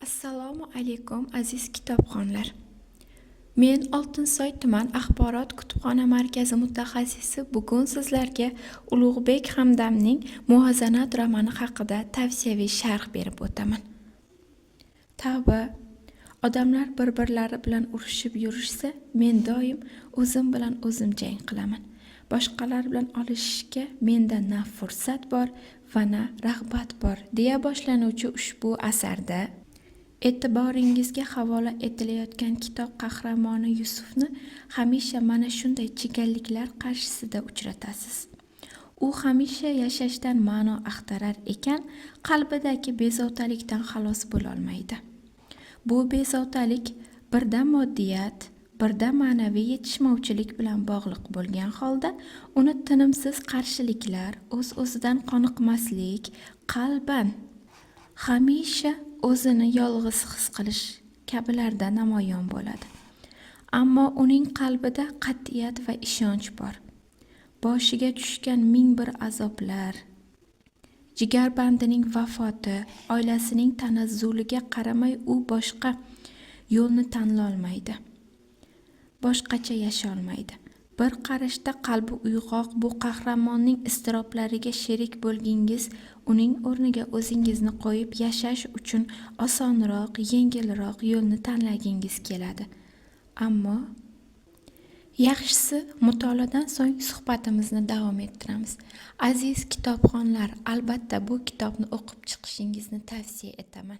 Assalomu alaykum, aziz kitobxonlar. Men Oltinsoy tuman axborot kutubxona markazi mutaxassisi bugun sizlarga Ulug'bek Hamdamning "Muvozanat" romani haqida tavsiyaviy sharh berib o'taman. Tavba, odamlar bir-birlari bilan urushib yurishsa, men doim o'zim bilan o'zim jang qilaman. Boshqalar bilan olishishga menda na fursat bor va na rag'bat bor, deya boshlanuvchi ushbu asarda e'tiboringizga havola etilayotgan kitob qahramoni Yusufni hamisha mana shunday chigalliklar qarshisida uchratasiz. U hamisha yashashdan ma'no axtarar ekan, qalbidagi bezovtalikdan xalos bo'lolmaydi. Bu bezovtalik birda moddiyat, birda ma'naviy yetishmovchilik bilan bog'liq bo'lgan holda uni tinimsiz qarshiliklar, o'z-o'zidan qoniqmaslik, qalban hamisha o'zini yolg'iz his qilish kabilarda namoyon bo'ladi. Ammo uning qalbida qat'iyat va ishonch bor. Boshiga tushgan ming bir azoblar, jigarbandining vafoti, oilasining tanazzuliga qaramay u boshqa yo'lni tanlolmaydi. Boshqacha yasholmaydi. Bir qarashda qalbi uyg'oq bu qahramonning iztiroblariga sherik bo'lgingiz, uning o'rniga o'zingizni qo'yib yashash uchun osonroq, yengilroq yo'lni tanlagingiz keladi. Ammo yaxshisi, mutolaadan so'ng suhbatimizni davom ettiramiz. Aziz kitobxonlar, albatta bu kitobni o'qib chiqishingizni tavsiya etaman.